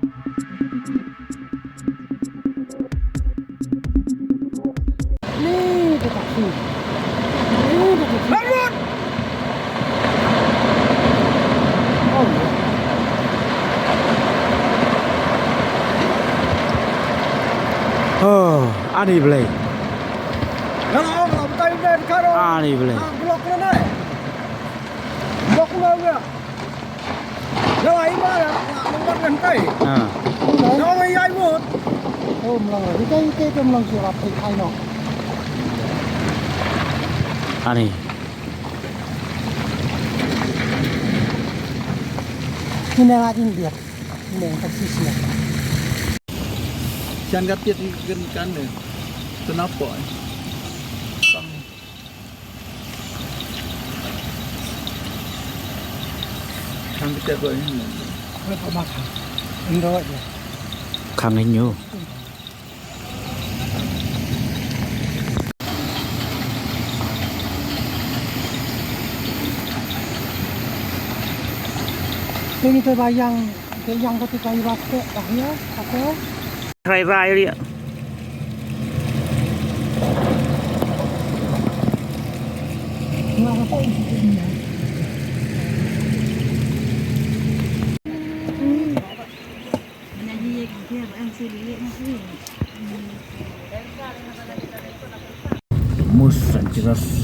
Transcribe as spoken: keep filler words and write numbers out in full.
Ni ka taksi. Ni ka taksi. Bangun! Oh, ya. Oh, ani Blei. Ani Blei. Blok na nai. Blok na nai. Ha. Ani. Ina la India. Ina ka sisna. Sian ka tiat ni kan kan ne. Kenapa? Sang. Kan kita ko ini. Ko ma kha. Indo aja. Khang inyo. Ini tu bayang, bayang kata kayu basket dah ya, apa? Rai rai dia. Mus san kiras